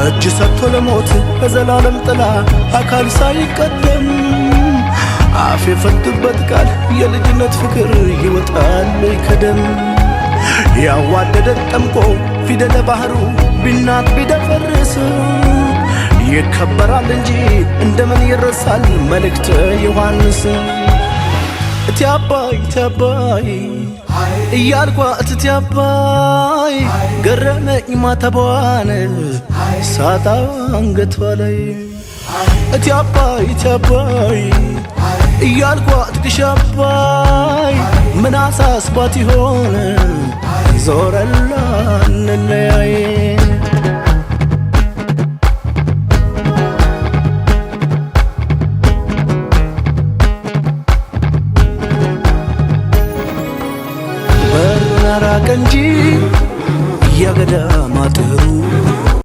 እጅ ሰጥቶ ለሞት በዘላለም ጥላ አካል ሳይቀደም አፍ የፈቱበት ቃል የልጅነት ፍቅር ይወጣል ከደም። ያዋደደ ጠምቆ ፊደለ ባህሩ ቢናት ቢደፈርስ ይከበራል እንጂ እንደምን ይረሳል መልእክተ ዮሐንስ። እቲ አባይ እቲ አባይ እያልኳ እቲ አባይ ገረመኝ ማተቧን ሳጣ አንገቷ ላይ። እቲ አባይ እቲ አባይ እያልኳ ትግሽ አባይ ምን አሳስባት ይሆን ዞረላ እንለያይ።